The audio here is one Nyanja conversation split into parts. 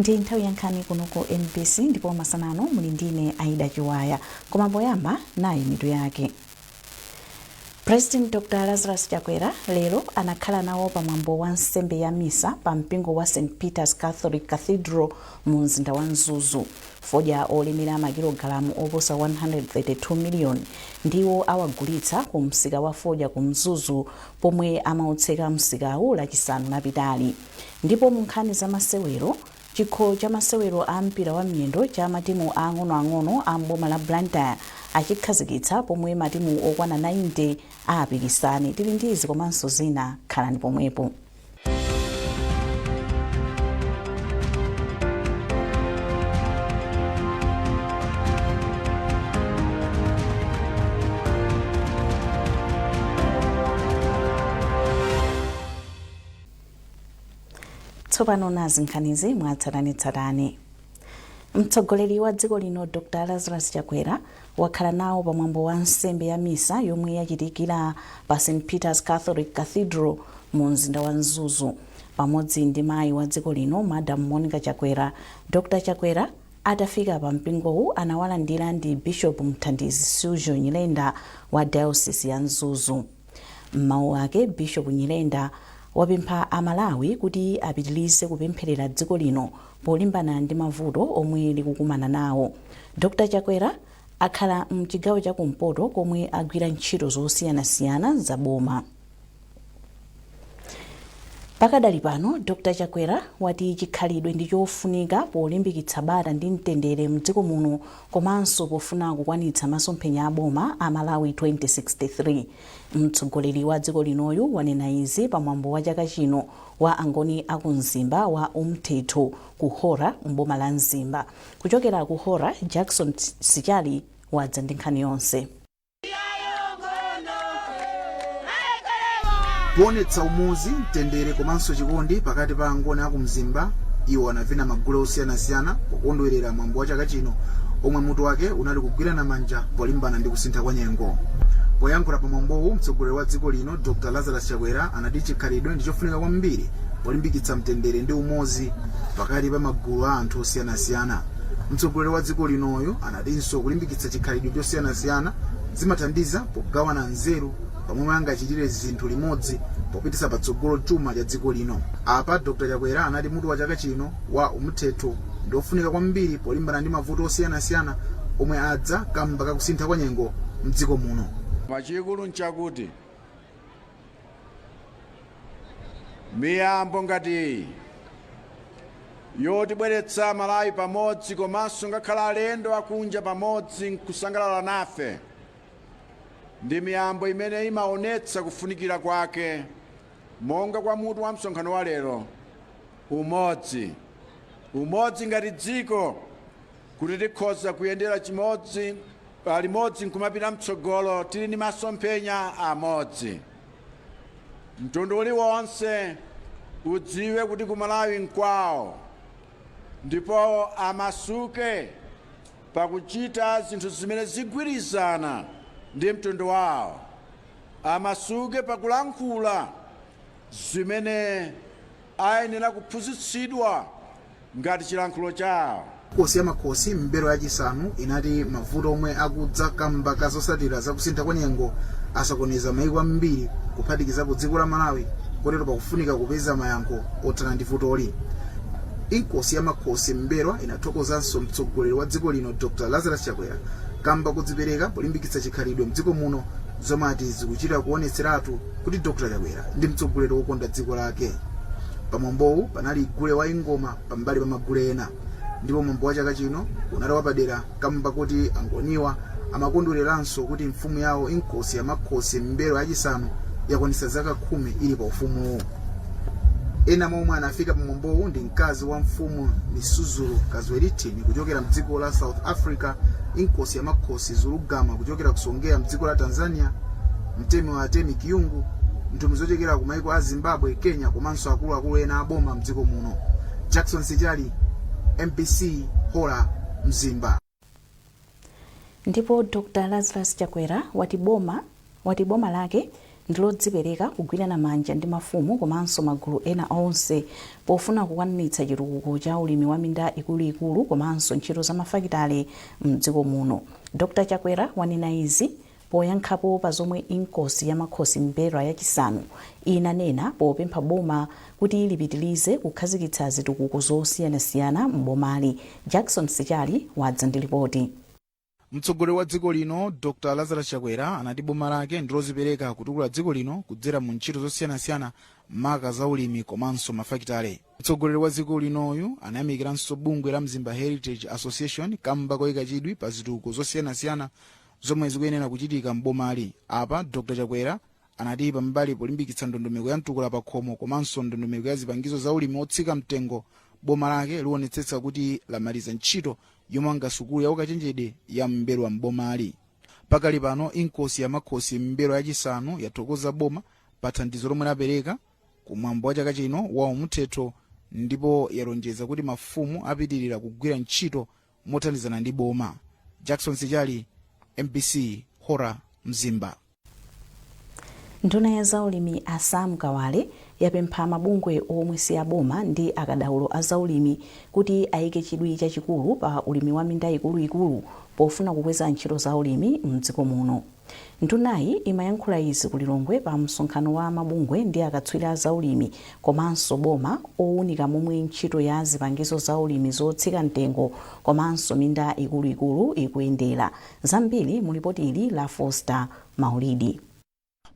Ndi nthawi ya nkhani kuno ku MBC ndipo masana ano muli ndine Aida Chiwaya. Koma poyamba, nayi mitu yake. President Dr Lazarus Chakwera lero anakhala nawo pa mwambo wa nsembe ya misa pa mpingo wa St Peter's Catholic Cathedral mu mzinda wa Mzuzu. Fodya olemera makilogalamu oposa 132 miliyoni ndiwo awagulitsa ku msika wa fodya ku Mzuzu pomwe amautseka msikawu Lachisanu lapitali. Ndipo mu nkhani za masewero, chikho cha masewero a mpira wa miyendo cha matimu aang'onoang'ono a m'boma la Blantyre achikhazikitsa pomwe matimu okwana 90 apikisane. Tili ndi izi komanso zina, khalani pomwepo. Tsopano nazi nkhanizi mwatsatanetsatane. Mtsogoleri wa dziko lino Dr Lazarus Chakwera wakhala nawo pa mwambo wa nsembe ya misa yomwe yachitikira pa St Peter's Catholic Cathedral mu mzinda wa Mzuzu. Pamodzi ndi mayi wa dziko lino Madam Monica Chakwera, Dr Chakwera atafika pa mpingowu anawalandira ndi Bishop Mthandizi Suzgo Nyirenda wa Diocese ya Mzuzu. M'mawu ake, Bishop Nyirenda wapempha a Malawi kuti apitilize kupempherera dziko lino polimbana ndi mavuto omwe likukumana nawo. Dr Chakwera akhala mchigawo cha kumpoto komwe agwira ntchito zosiyanasiyana za boma. Pakadali pano, Dr Chakwera wati chikhalidwe ndi chofunika polimbikitsa bata ndi mtendere mdziko muno komanso pofuna kukwanitsa masomphenya a boma a Malawi 2063. Mtsogoleri wa dziko linoyu wanena izi pa mwambo wa chaka chino wa Angoni aku Mzimba wa Umthetho ku Hora m'boma la Mzimba. Kuchokera ku Hora, Jackson Sichali wadza ndi nkhani yonse. Kuonetsa umodzi, mtendere komanso chikondi pakati pa Angoni aku Mzimba, iwo anavina magule osiyanasiyana pokondwerera mwambo wa chaka chino omwe mutu wake unali kugwirana manja polimbana ndi kusintha kwa nyengo. Poyankhula pa mwambowu, mtsogoleri wa dziko lino Dr Lazarus Chakwera anati chikhalidwe ndi chofunika kwambiri polimbikitsa mtendere ndi umodzi pakati pa magulu a anthu osiyanasiyana. Mtsogoleri wa dziko linoyu anatinso kulimbikitsa chikhalidwe chosiyanasiyana zimathandiza pogawana nzeru pamomwe angachitire zinthu limodzi popititsa patsogolo chuma cha dziko lino. Apa Dr Chakwera anati mutu wa chaka chino wa Umthetho ndi ofunika kwambiri polimbana ndi mavuto osiyanasiyana omwe adza kamba kakusintha kwa nyengo mdziko muno. Chachikulu nchakuti miyambo ngati iyi yotibweretsa Malawi pamodzi komanso ngakhala alendo akunja pamodzi nkusangalala nafe ndi miyambo imene imaonetsa kufunikira kwake monga kwa mutu wa msonkhano wa lero, umodzi. Umodzi ngati dziko kuti tikhoza kuyendera chimodzi limodzi nkumapita mtsogolo tili ndi masomphenya amodzi. Mtundu uliwonse udziwe kuti ku Malawi nkwawo ndipo amasuke pakuchita zinthu zimene zigwirizana ndi mtundu wawo, amasuke pakulankhula zimene ayenera kuphunzitsidwa ngati chilankhulo chawo. Inkosi ya Makhosi M'mbelwa yachisanu inati mavuto omwe akudza kamba ka zotsatira za kusintha kwa nyengo asokoneza maiko ambiri kuphatikizapo dziko la Malawi, kotero pakufunika kupeza mayankho othana ndi vutoli. Inkosi ya Makhosi M'mbelwa inathokozanso mtsogoleri wa dziko lino Dr Lazarus Chakwera kamba kodzipereka polimbikitsa chikhalidwe mdziko muno, zomwe ati zikuchita kuonetseratu kuti Dr Chakwera ndi mtsogoleri wokonda dziko lake. Pamwambowu panali gule wa ingoma pambali pa magule ena, ndipo mwambo wa chaka chino unali wapadera kamba kuti Angoniwa amakondwereranso kuti mfumu yawo Inkosi ya Makhosi M'mbelwa yachisanu yakwanitsa zaka 10 ili pa ufumuwu. Ena mwa omwe anafika pa mwambowu ndi mkazi wa mfumu Misuzulu kaZwelithini kuchokera mdziko la South Africa, Inkosi ya Makhosi Zulugama kuchokera ku Songea mdziko la Tanzania, Mtemi wa Atemi Kiyungu, nthumwi zochokera ku maiko a Zimbabwe, Kenya komanso akuluakulu ena a boma mdziko muno. Jackson Sichali, MBC, Hora, Mzimba. Ndipo Dr Lazarus Chakwera wati boma lake Ndilodzipereka kugwirana manja ndi mafumu komanso magulu ena onse pofuna kukwaniritsa chitukuko cha ulimi wa minda ikuluikulu komanso ntchito za mafakitale mdziko muno. Dr Chakwera wanena izi poyankhapo pa zomwe Inkosi ya Makhosi M'mbelwa yachisanu inanena popempha boma kuti lipitilize kukhazikitsa zitukuko zosiyanasiyana m'bomali. Jackson Sichali wadza ndi ripoti. Mtsogoleri wa dziko lino Dr Lazarus Chakwera anati boma lake ndilozipereka kutukula dziko lino kudzera mu ntchito zosiyanasiyana, maka za ulimi komanso mafakitale. Mtsogoleri wa dziko linoyu anayamikiranso bungwe la Mzimba Heritage Association kamba koyika chidwi pa zitukuko zosiyanasiyana zomwe zikuyenera kuchitika m'bomali. Apa Dr Chakwera anati pambali polimbikitsa ndondomeko ya mtukula pa khomo komanso ndondomeko ya zipangizo za ulimi otsika mtengo, boma lake liwonetsetsa kuti lamaliza ntchito yomanga sukulu ya ukachenjede ya M'mbelwa m'bomali. Pakali pano Inkosi ya Makhosi M'mbelwa yachisanu yathokoza boma pa thandizo lomwe lapereka kumwambo wa chaka chino wa umthetho, ndipo yalonjeza kuti mafumu apitirira kugwira ntchito mothandizana ndi boma. Jackson Sichali, MBC, Hora, Mzimba. Nduna ya zaulimi a Sam Kawale yapempha mabungwe omwe si aboma ndi akadaulo a zaulimi kuti ayike chidwi chachikulu pa ulimi wa minda ikuluikulu pofuna kukweza ntchito za ulimi mdziko muno. Ndunayi imayankhula izi ku Lilongwe pa msonkhano wa mabungwe ndi akatswiri a zaulimi komanso boma owunika momwe ntchito ya zipangizo za ulimi zotsika mtengo komanso minda ikuluikulu ikuyendera. Zambiri mu lipoti ili la Foster Maulidi.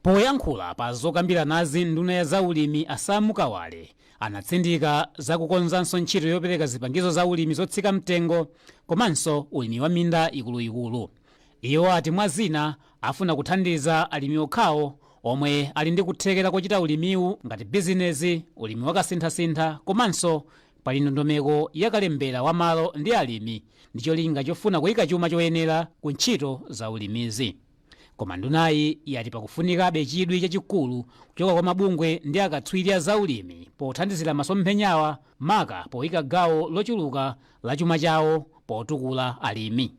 Poyankhula pa zokambiranazi, nduna ya zaulimi a Sam Kawale anatsindika zakukonzanso ntchito yopereka zipangizo za ulimi zotsika mtengo komanso ulimi wa minda ikuluikulu. Iwo ati mwa zina afuna kuthandiza alimi okhawo omwe ali ndi kuthekera kochita ulimiwu ngati bizinezi, ulimi wakasinthasintha, komanso pali ndondomeko yakalembera wa malo ndi alimi ndi cholinga chofuna kuyika chuma choyenera ku ntchito za ulimizi. Koma ndunayi yati pakufunikabe chidwi chachikulu kuchoka kwa mabungwe ndi akatswiri a zaulimi pothandizira masomphenyawa, maka poyika gawo lochuluka la chuma chawo potukula alimi.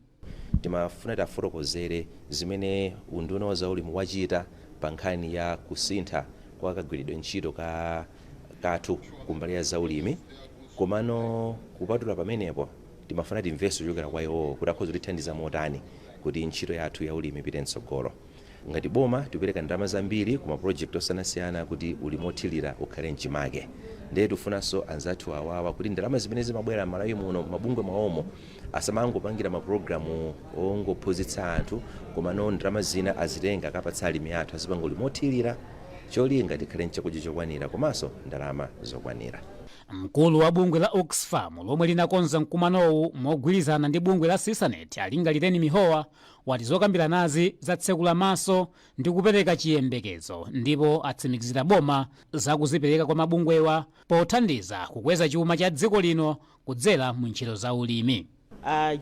Timafuna tiafotokozere zimene unduna wa zaulimi wachita pa nkhani ya kusintha kwa kagwiridwe ntchito ka kathu kumbali ya zaulimi. Komano kupatula pamenepo, timafuna timvenso kuchokera kwa iwowo kuti akhoza kutithandiza motani kuti ntchito yathu ya ulimi ipite mtsogolo. Ngati boma tikupereka ndalama zambiri ku mapulojekiti osiyanasiyana kuti ulimi othirira ukhale mchimake, ndiye tifunanso anzathu awawa kuti ndalama zimene zimabwera m'Malawi muno mabungwe mwawomo asamangopangira mapulogalamu ongophunzitsa anthu, komano ndalama zina azitenga akapatsa alimi athu azipanga ulimi othirira, cholinga tikhale nchakudya chokwanira komanso ndalama zokwanira. Mkulu wa bungwe la Oxfam lomwe linakonza mkumanowu mogwirizana ndi bungwe la CISANET, Alingalireni Mihowa, wati zokambiranazi zatsekula maso ndi kupereka chiyembekezo, ndipo atsimikizira boma zakuzipereka kwa mabungwewa pothandiza kukweza chuma cha dziko lino kudzera mu ntchito za ulimi.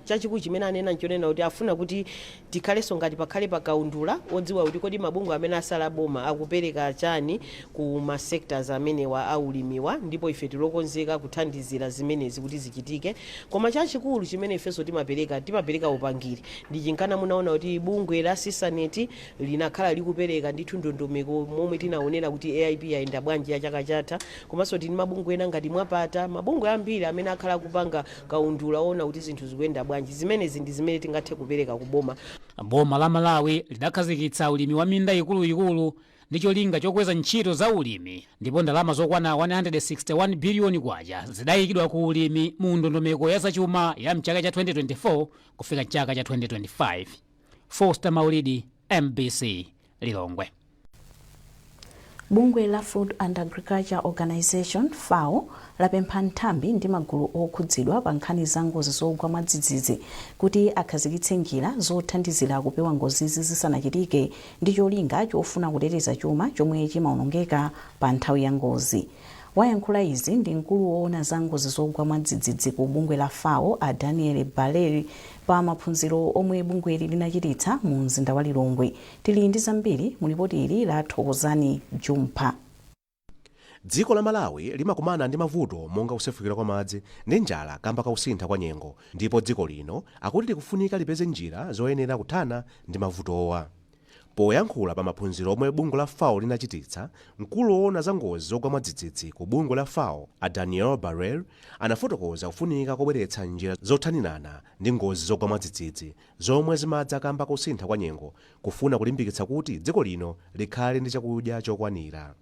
Chachikulu chimene anena nchonena kuti afuna kuti tikhalenso ngati pakhale pakaundula odziwa kuti kodi mabungwe amene asala boma akupereka chani ku ma sectors amenewa aulimiwa, ndipo ife tilokonzeka kuthandizira zimenezi kuti zichitike. Koma chachikulu chimene ifenso timapereka upangiri ndi chinkana munaona kuti bungwe la CISANET linakhala likupereka ndithu ndondomeko momwe tinaonera kuti AIP yayenda bwanji ya chaka chatha. Komanso tili mabungwe ena ngati Mwapata, mabungwe ambiri amene akhala akupanga kaundula oona kuti zinthu zikuyenda bwanji. Zimenezi ndi zimene tingathe kupereka kuboma. Boma la Malawi lidakhazikitsa ulimi wa minda ikuluikulu ndi cholinga chokweza ntchito za ulimi, ndipo ndalama zokwana 161 biliyoni kwacha zidayikidwa ku ulimi mu ndondomeko ya zachuma ya mchaka cha 2024 kufika chaka cha 2025. Foster Maulidi, MBC, Lilongwe. Bungwe la Food and Agriculture Organization, FAO, lapempha nthambi ndi magulu okhudzidwa pa nkhani za ngozi zogwa mwadzidzidzi kuti akhazikitse njira zothandizira kupewa ngozizi zisanachitike ndi cholinga chofuna kuteteza chuma chomwe chimawonongeka pa nthawi ya ngozi. Wayankhula izi ndi mkulu woona za ngozi zogwa mwadzidzidzi ku bungwe la FAO, a Daniel Barel, pa maphunziro omwe bungweli linachititsa mu mzinda wa Lilongwe. Tili ndi zambiri mu lipoti ili la Thokozani Jumpha. Dziko la Malawi limakumana ndi mavuto monga kusefukira kwa madzi ndi njala kamba kakusintha kwa nyengo, ndipo dziko lino akuti likufunika lipeze njira zoyenera kuthana ndi mavutowa. Poyankhula pa maphunziro omwe bungwe la FAO linachititsa, mkulu woona za ngozi zogwa mwadzidzidzi ku bungwe la FAO, a Daniel Barel, anafotokoza kufunika kobweretsa njira zothanirana ndi ngozi zogwa mwadzidzidzi zomwe zimadza kamba kusintha kwa nyengo, kufuna kulimbikitsa kuti dziko lino likhale ndi chakudya chokwanira.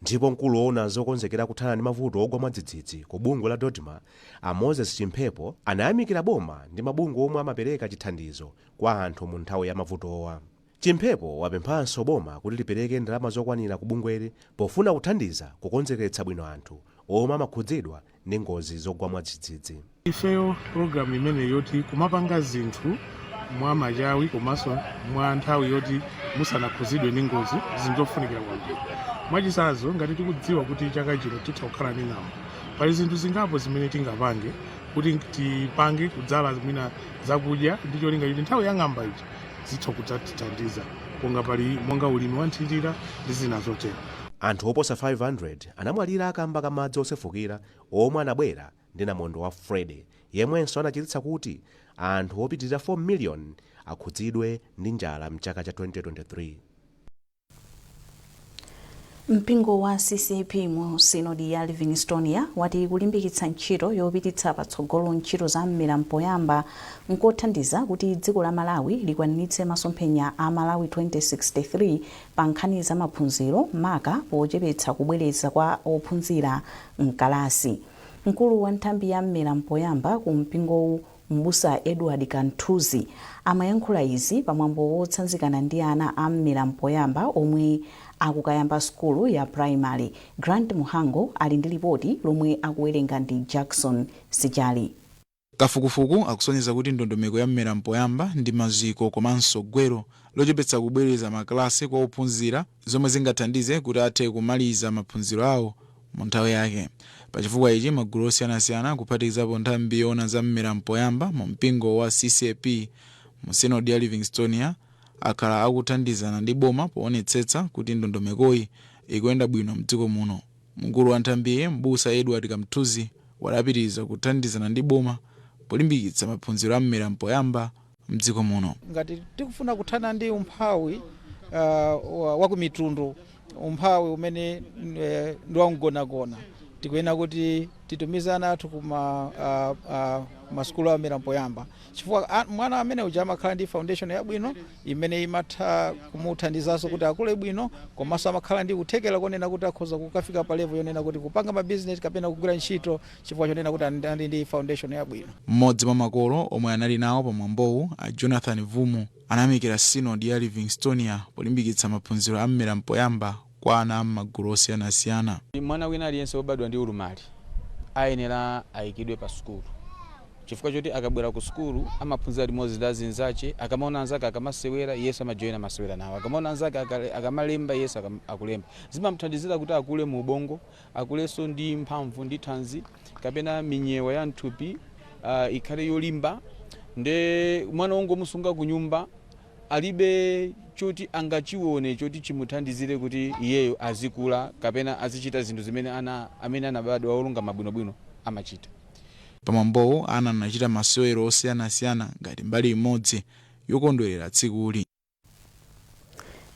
Ndipo mkulu woona zokonzekera kuthana ndi mavuto ogwa mwadzidzidzi ku bungwe la DoDMA, a Moses Chimphepo, anayamikira boma ndi mabungwe omwe amapereka chithandizo kwa anthu mu nthawi ya mavutowa. Chimphepo wapemphanso boma kuti lipereke ndalama zokwanira ku bungweli pofuna kuthandiza kukonzekeretsa bwino anthu omwe amakhudzidwa ndi ngozi zogwa mwadzidzidzi. Ifeyo program imene yoti kumapanga zinthu mwa machawi komanso mwa nthawi yoti musanakhuzidwe ndi ngozi, zinthu zofunikira kwambiri. Mwachitsanzo, ngati tikudziwa kuti chaka chino titha kukhala ndi ng'amba, pali zinthu zingapo zimene tingapange kuti tipange kudzala mwina zakudya ndi cholinga choti nthawi ya ng'amba ija zitha kudzatithandiza, monga pali monga ulimi wa nthirira ndi zina zotero. Anthu oposa 500 anamwalira kamba ka madzi osefukira omwe anabwera ndi namondwe wa Freddy, yemwenso anachititsa kuti anthu opitirira 4 million akhudzidwe ndi njala mchaka cha 2023. Mpingo wa CCAP mu Sinodi ya Livingstonia wati kulimbikitsa ntchito yopititsa patsogolo ntchito za mmera mpoyamba nkothandiza kuti dziko la Malawi likwaniritse masomphenya a Malawi 2063 pa nkhani za maphunziro, maka pochepetsa kubwereza kwa ophunzira mkalasi. Mkulu wa nthambi ya mmera mpoyamba ku mpingowu, M'busa Edward Kanthuzi, amayankhula izi pamwambo wotsanzikana ndi ana a mmera mpoyamba omwe akukayamba sukulu ya primary. Grant Muhango ali ndi lipoti lomwe akuwerenga ndi Jackson Sijali. Kafukufuku akusonyeza kuti ndondomeko ya mmera mpoyamba ndi maziko komanso gwero lochepetsa kubwereza makalasi kwa ophunzira, zomwe zingathandize kuti athe kumaliza maphunziro awo mu nthawi yake. Pachifukwa ichi, magulu osiyanasiyana, kuphatikizapo nthambi yoona za mmera mpoyamba mu mpingo wa CCAP mu Sinodi ya Livingstonia, akhala akuthandizana ndi boma poonetsetsa kuti ndondomekoyi ikuyenda bwino mdziko muno. Mkulu wa nthambiyi, M'busa Edward Kamthuzi, wadapitiriza kuthandizana ndi boma polimbikitsa maphunziro a mmera mpoyamba mdziko muno. Ngati tikufuna kuthana ndi umphawi wa kumitundu, umphawi umene ndi wamgonagona, tikuyenera kuti titumize ana athu kuma masukulu a mmera mpoyamba, chifukwa mwana amene uja amakhala ndi foundation yabwino imene imatha kumuthandizanso kuti akule bwino, komanso amakhala ndi kuthekera konena kuti akhoza kukafika pa level yonena kuti kupanga mabizinesi kapena kugwira ntchito, chifukwa chonena kuti ali ndi foundation yabwino. Mmodzi mwa makolo omwe anali nawo pamwambowu, a Jonathan Vumu, anayamikira Sinodi ya Livingstonia polimbikitsa maphunziro a mmera mpoyamba kwa ana am'magulu osiyanasiyana. Mwana wina aliyense wobadwa ndi ulumali ayenera ayikidwe pa sukulu, chifukwa choti akabwera ku sukulu amaphunzira limodzi ndi azinzache. Akamaona anzake akamasewera, iyenso amajoyina masewera nawo. Akamaona anzake akamalemba, iyenso akulemba. Zimamuthandizira kuti akule mu ubongo, akulenso ndi mphamvu ndi thanzi, kapena minyewa ya mthupi ikhale yolimba. Nde mwana wongomusunga ku nyumba alibe choti angachione choti chimuthandizire kuti iyeyo azikula kapena azichita zinthu zimene ana amene anabadwa olungama bwinobwino amachita. Pamwambowu ana anachita masewero osiyanasiyana ngati mbali imodzi yokondwerera tsikuli.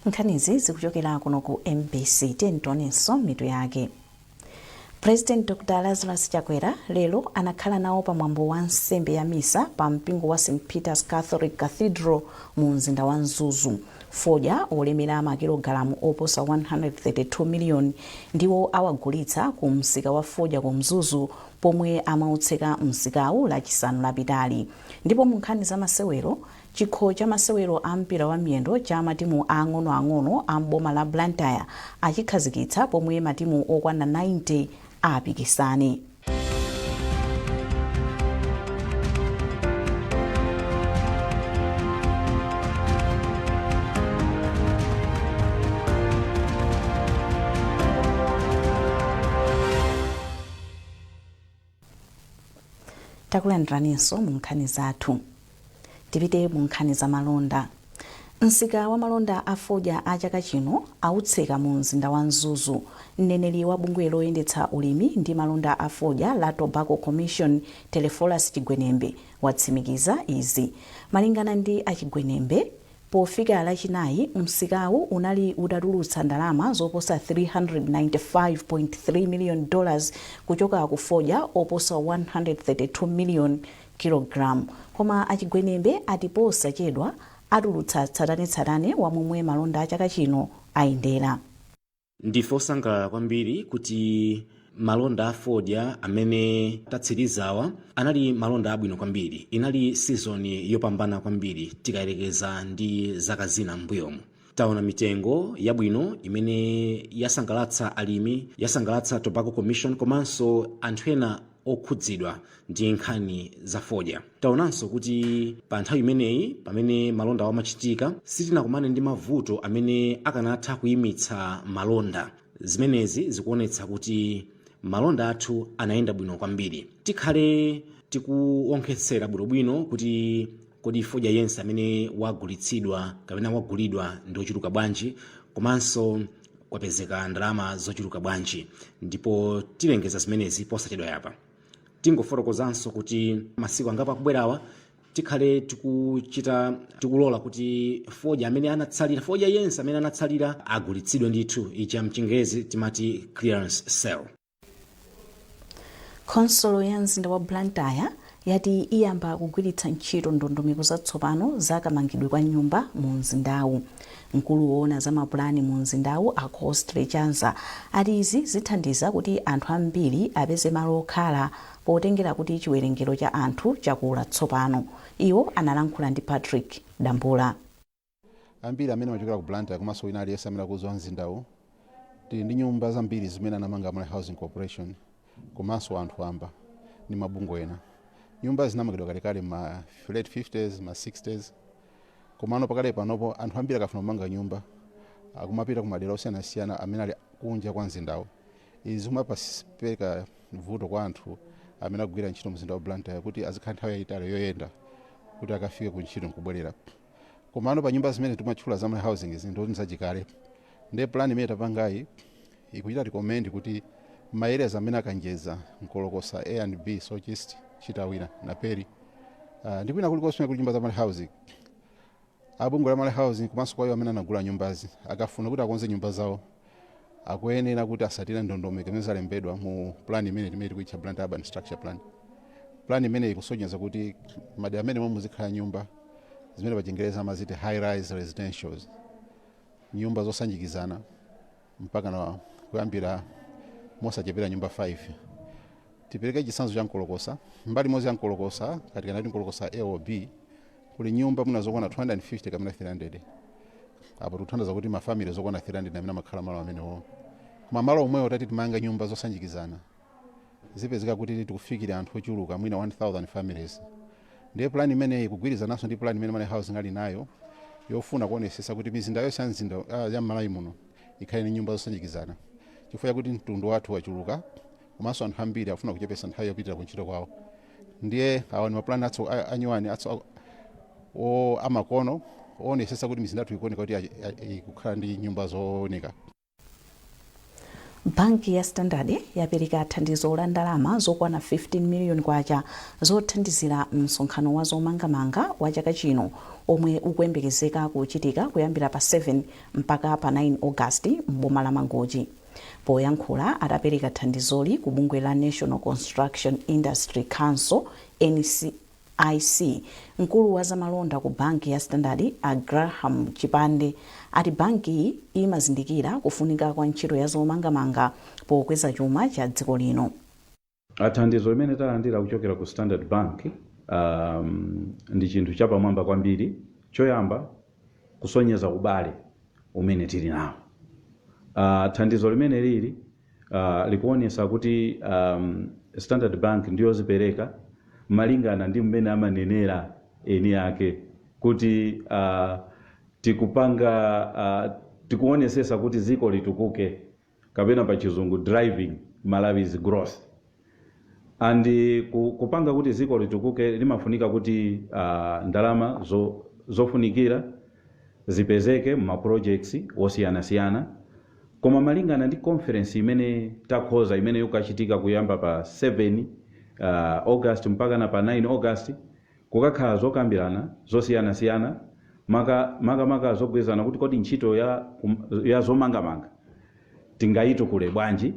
Nkhanizi zikuchokera kuno ku MBC. Tionenso mitu yake. President Dr Lazarus Chakwera lero anakhala nawo pamwambo wa nsembe ya misa pa mpingo wa St Peter's Catholic Cathedral mu mzinda wa Mzuzu. Fodya olemera makilogalamu oposa 132 miliyoni ndiwo awagulitsa ku msika wa fodya ku Mzuzu pomwe amautseka msikawu Lachisanu lapitali. Ndipo mu nkhani za masewero, chikho cha masewero a mpira wa miyendo cha matimu ang'onoang'ono a m'boma la Blantyre achikhazikitsa pomwe matimu okwana 90 apikisane. Takulandiraninso mu nkhani zathu. Tipite mu nkhani za malonda. Msika wa malonda a fodya a chaka chino autseka mu mzinda wa Mzuzu. Mneneri wa bungwe loyendetsa ulimi ndi malonda a fodya la Tobacco Commission, Teleforus Chigwenembe, watsimikiza izi. Malingana ndi a Chigwenembe, Pofika Lachinayi, msikawu unali utatulutsa ndalama zoposa $395.3 million kuchoka ku fodya oposa 132 million kilogram. Koma Achigwenembe ati posachedwa atulutsa tsatanetsatane wa momwe malonda a chaka chino ayendera. Ndife osangalala kwambiri kuti malonda a fodya amene tatsirizawa anali malonda abwino kwambiri. Inali season yopambana kwambiri tikayerekeza ndi zaka zina m'mbuyomu. Taona mitengo yabwino imene yasangalatsa alimi, yasangalatsa Tobacco Commission komanso anthu ena okhudzidwa ndi nkhani za fodya. Taonanso kuti pa nthawi imeneyi pamene malonda amachitika, sitinakumane ndi mavuto amene akanatha kuyimitsa malonda. Zimenezi zikuonetsa kuti malonda athu anayenda bwino kwambiri. Tikhale tikuonkhetsera bwinobwino kuti kodi fodya yense amene wagulitsidwa kapena wagulidwa ndi ochuluka bwanji, komanso kwapezeka ndalama zochuluka bwanji, ndipo tilengeza zimenezi posachedwa yapa. Tingofotokozanso kuti masiku angapo akubwerawa tikhale tikuchita, tikulola kuti fodya amene anatsalira, fodya yense amene anatsalira agulitsidwe ndithu, ija mchingerezi timati clearance sale. Khonsolo ya mzinda wa Blantyre yati iyamba kugwiritsa ntchito ndondomeko zatsopano za kamangidwe kwa nyumba mu mzindawu. Mkulu woona za mapulani mu mzindawu, a Costley Chanza, ati izi zithandiza kuti anthu ambiri apeze malo okhala, potengera kuti chiwerengero cha anthu chakula tsopano. Iwo analankhula ndi Patrick Dambula. Ambiri amene amachokera ku Blantyre komanso wina aliyense amene akudziwa mzindawu, tili ndi nyumba zambiri zimene anamanga Malawi Housing Corporation komanso anthu amba ndi mabungwe ena. Nyumba zinamangidwa kalekale ma late 50s, ma 60s, komano pakale panopo anthu ambiri akafuna kumanga nyumba akumapita kumadera osiyanasiyana amene ali kunja kwa mzindawo. Izi zimapereka vuto kwa anthu amene akugwira ntchito mzinda wa Blantyre kuti azikhala nthawi yayitali yoyenda kuti akafike ku ntchito nkubwerera. Komano pa nyumba zimene timatchula za Malawi Housing izi ndi zachikale. Ndiye plan imene tapangayi ikuchita recommend kuti ma areas amene akanjeza, Nkolokosa A and B, Soche East, Chitawira, Naperi ndi kwina kulikonse kuli nyumba za Malawi Housing, abungwe la Malawi Housing komanso kwa iwo amene anagula nyumbazi, akafuna kuti akonze nyumba zawo akuyenera kuti asatire ndondomeko imene zalembedwa mu plan imene timene tikuitcha Blantyre Urban Structure Plan. Plan imene ikusonyeza kuti madera amene momwe muzikhala nyumba zimene pa Chingereza amaziti high rise residentials, nyumba zosanjikizana mpaka na kuyambira mosachepera nyumba 5. Tipereke chitsanzo cha Nkolokosa. Mbali imodzi ya Nkolokosa, katikati Nkolokosa A or B, kuli nyumba muna zokwana 250 kapena 300. Apo tikuthandiza kuti ma family zokwana 300 amene amakhala malo amenewo. Koma malo omwewo tati timanga nyumba zosanjikizana, zipezeka kuti tikufikira anthu ochuluka, mwina 1000 families. Ndiye plan imeneyi ikugwirizananso ndi plan imene Malawi Housing ali nayo yofuna kuonesesa kuti mizinda yonse ya mzinda ya Malawi muno ikhale ndi nyumba zosanjikizana, chifukwa chakuti mtundu wathu wachuluka komanso anthu ambiri akufuna kuchepesa nthawi yopitira kuntchito kwawo. Ndiye awa ni mapulani atso anyuwani atso o amakono onesesa kuti mizinda yathu ikuoneka kuti ikukhala ndi nyumba zooneka. Banki ya Standard yapereka thandizo la ndalama zokwana 15 miliyoni kwacha zothandizira msonkhano wa zomangamanga wa chaka chino omwe ukuyembekezeka kuchitika kuyambira pa 7 mpaka pa 9 August m'boma la Mangochi. Poyankhula atapereka thandizoli ku bungwe la National Construction Industry Council, NCIC, mkulu wa zamalonda ku banki ya Standard, a Graham Chipande, ati bankiyi imazindikira kufunika kwa ntchito ya zomangamanga pokweza chuma cha dziko lino. Thandizo limene talandira kuchokera ku Standard Bank ndi chinthu chapamwamba kwambiri. Choyamba, kusonyeza ubale umene tili nawo. Thandizo limene lili likuonesa kuti Standard Bank ndiyozipereka malingana ndi mmene amanenera eni ake kuti tikupanga, tikuonesesa kuti dziko litukuke, kapena pa Chizungu "driving Malawi's growth". And kupanga kuti dziko litukuke limafunika kuti ndalama zofunikira zipezeke mu projects osiyanasiyana. Koma malingana ndi conference imene takhoza, imene ikukachitika kuyamba pa 7 August mpaka na pa 9 August, kukakhala zokambirana zosiyanasiyana. Makamaka zogwirizana kuti kodi ntchito ya zomangamanga tingayitukule bwanji,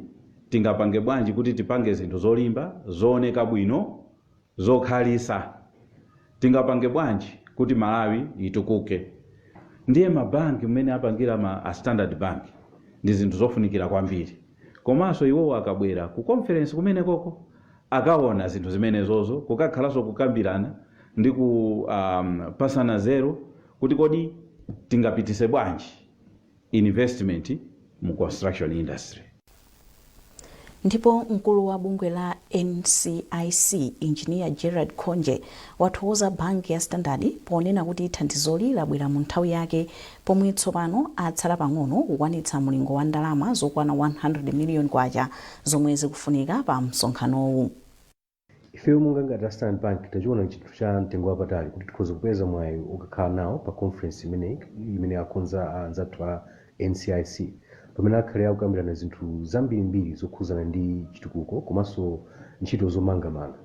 tingapange bwanji kuti tipange zinthu zolimba, zooneka bwino, zokhalisa, tingapange bwanji kuti Malawi itukuke. Ndiye mabanki mmene apangira a Standard Bank ndi zinthu zofunikira kwambiri. Komanso iwowo akabwera ku conference kumene koko akaona zinthu zimenezozo, kukakhalanso kukambirana ndi ku pasana zero kuti kodi tingapitise bwanji investment mu construction industry. Ndipo mkulu wa bungwe la NCIC, Engineer Gerard Khonje, wathokoza banki ya Standard ponena kuti thandizoli labwera mu nthawi yake pomwe tsopano atsala pang'ono kukwanitsa mlingo wa ndalama zokwana 100 miliyoni kwacha zomwe zikufunika pa msonkhanowu. Ifeyo monga ngati a Standard Bank tachiona chinthu cha mtengo wapatali kuti tikhoza kupeza mwayi ukakhala nawo pa conference imeneyi imene akonza anzathu a NCIC, pamene akhale akukambirana zinthu zambirimbiri zokhuzana ndi chitukuko komanso ntchito zomangamanga.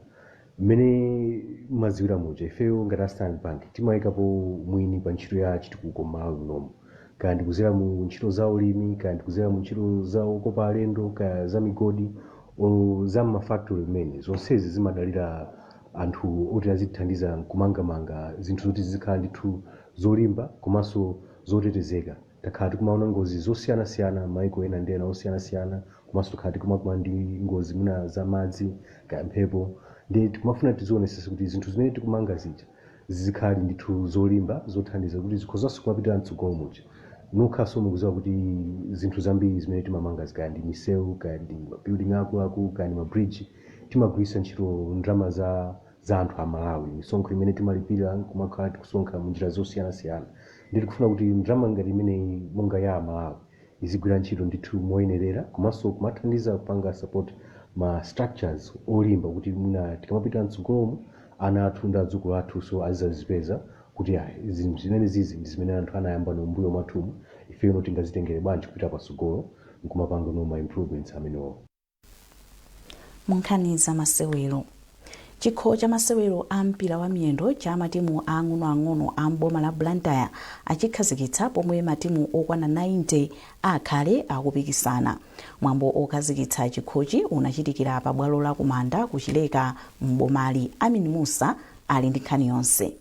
Mmene maziwira muja, ifeyo ngati a Standard Bank timayikapo mwini pa ntchito ya chitukuko m'Malawi munomu, kaya ndikuzera mu ntchito za ulimi, kaya ndikuzera mu ntchito za okopa alendo, kaya za migodi olo za mmafactory, mmene zonsezi zimadalira anthu oti azithandiza kumangamanga zinthu zoti zizikhala ndithu zolimba komanso zotetezeka. Takhala tikumaona ngozi zosiyanasiyana maiko ena ndi ena osiyanasiyana, komanso takhala tikumakumana ndi ngozi mwina za madzi kaya mphepo, ndi tikumafuna tizionesesa kuti zinthu zimene tikumanga zija zizikhala ndithu zolimba, zothandiza kuti zikhozanso kumapitira mtsogolo muja. Nokhaso mukuziwa kuti zinthu zambiri zimene timamanga, kaya ndi misewu, kaya ndi mabuilding akuluakulu, kaya ndi mabridge, timagwiritsa ntchito ndalama za anthu a Malawi, misonkho imene timalipira, kumakhala tikusonkha munjira zosiyanasiyana. Ndi tikufuna kuti ndalama ngati imeneyi monga ya Malawi izigwira ntchito ndithu moyenerera komanso kumathandiza kupanga support ma structures olimba, kuti mwina tikamapita mtsogolomu ana athu ndi adzukulu athu so azizazipeza kuti ayi, zinthu zimene zizi ndi zimene anthu anayamba nombuyo mwathumu, ifeyo tingazitengere bwanji kupita patsogolo nkumapanga no ma improvements amenewo. Mu nkhani za masewero, chikho cha masewero a mpira wa miyendo cha matimu ang'onoang'ono a mboma la Blantyre achikhazikitsa pomwe matimu okwana 90 akhale akupikisana. Mwambo okhazikitsa chikhochi unachitikira pa bwalo la Kumanda kuchileka mbomali. Amin Musa ali ndi nkhani yonse.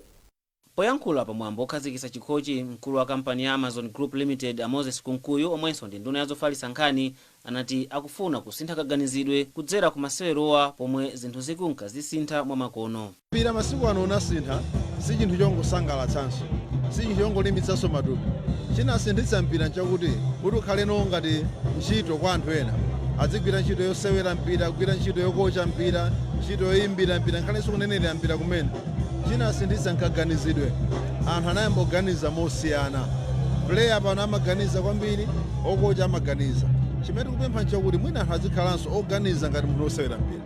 Poyankhula pamwambo okhazikitsa chikhochi, mkulu wa kampani ya Amazon Group Limited, a Moses Kunkuyu, omwenso ndi nduna yazofalitsa nkhani, anati akufuna kusintha kaganizidwe kudzera ku masewerowa pomwe zinthu zikunka zisintha mwamakono. Mpira masiku ano unasintha, si chinthu chongosangalatsanso, si chinthu chongolimbitsanso matupi. Chinasinthitsa mpira nchakuti kuti ukhaleno ngati ntchito kwa anthu ena, adzigwira ntchito yosewera mpira, kugwira ntchito yokocha mpira, ntchito yoyimbira mpira, nkhalenso kunenera mpira kumene. Chinasinthitsa nkaganizidwe, anthu anayamba kuganiza mosiyana. Player pano amaganiza kwambiri, okocha amaganiza. Chimene tikupempha nchakuti mwina anthu azikhalanso oganiza ngati munthu osewera mpira,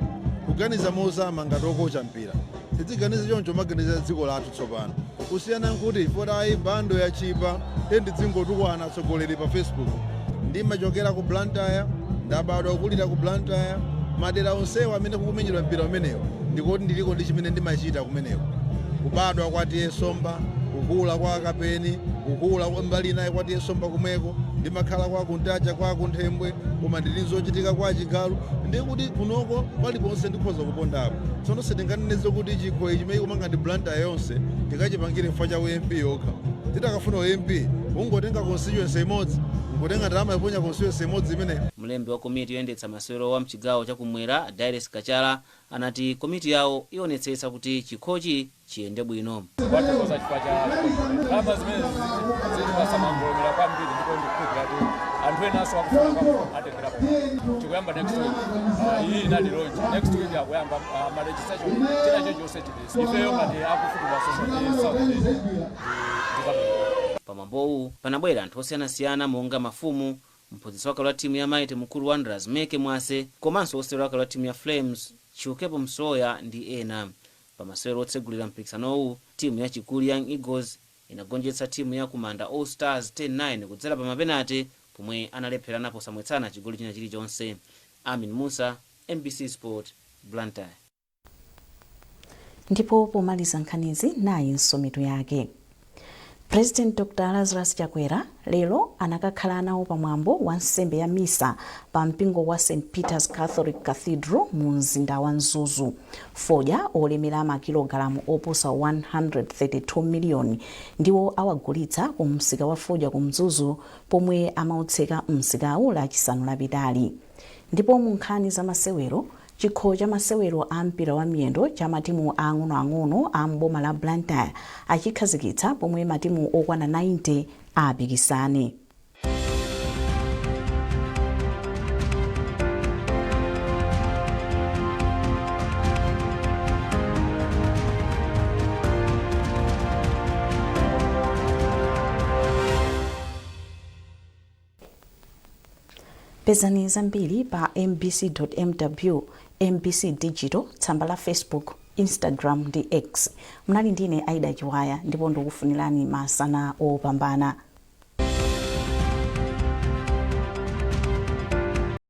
kuganiza mozama ngati okocha mpira. Tidziganiza choncho, maganiza dziko lathu tsopano kusiyana nkuti poti ayi bundle yachipa te ndidzingotukwana atsogoleri pa Facebook. Ndimachokera ku Blantyre, ndabadwa kulira ku Blantyre. Madera onsewa amene kukumenyedwa mpira umenewo ndikoti ndiliko ndi chimene ndimachita kumeneko. Kubadwa kwa T/A Somba, kukula kwa Kapeni, kukula kwa mbali inayi kwa T/A Somba kumweko, ndimakhala kwa Kuntaja, kwa Kunthembwe, koma ndili zochitika kwa Chigalu, ndiye kuti kunoko paliponse ndikhoza kupondapo. Tsono sitinganeneze kuti chikho ichi chimene ikumanga ndi Blantyre yonse tikachipangire chifukwa cha uMP yokha. Titakafuna uMP, ungotenga constituency imodzi, nkutenga ndalama iponya constituency imodzi imene. Mlembi wa komiti yoyendetsa masewero wa mchigawo chakumwera, Dailes Kachala, anati komiti yawo ionetsetsa kuti chikhochi chiyende bwino. Wathokoza chifukwa cha ndalama zimene zilipasa mangolomera kwambiri, ndipo ndikukhulupirira kuti anthu enanso akufuna kwabwino atengerapo. Tikuyamba next week. Iyi inali launch, next week akuyamba ma registration, china chilichonse chili. Ifeyo ngati aku Football Association South Region ndizabwino. Pamwambowu panabwera anthu osiyanasiyana monga mafumu, mphunzitsi wakale wa timu ya Mighty Mukuru Wanderers, Meke Mwase, komanso osewera wakale wa timu ya Flames, Chiukepo Msoya, ndi ena. Pamasewero otsegulira mpikisanowu, timu ya Chikuli Young Eagles inagonjetsa timu ya Kumanda All Stars 10-9 kudzera pa mapenati pomwe analepherana posamwetsana chigoli china chilichonse. Amin Musa, MBC Sport, Blantyre. Ndipo pomaliza nkhanizi, nayinso mitu yake. President Dr Lazarus Chakwera lero anakakhala nawo pamwambo wa nsembe ya misa pa mpingo wa St Peter's Catholic Cathedral mu mzinda wa Mzuzu. Fodya olemera makilogalamu oposa 132 miliyoni ndiwo awagulitsa ku msika wa fodya ku Mzuzu pomwe amautseka msikawu Lachisanu lapitali. Ndipo mu nkhani za masewero, chikho cha masewero a mpira wa miyendo cha matimu ang'onoang'ono a m'boma la Blantyre achikhazikitsa pomwe matimu okwana 90 apikisane. Pezani zambiri pa mbc.mw, MBC Digital, tsamba la Facebook, Instagram ndi X. Munali ndine Aida Chiwaya ndipo ndikufunirani masana opambana.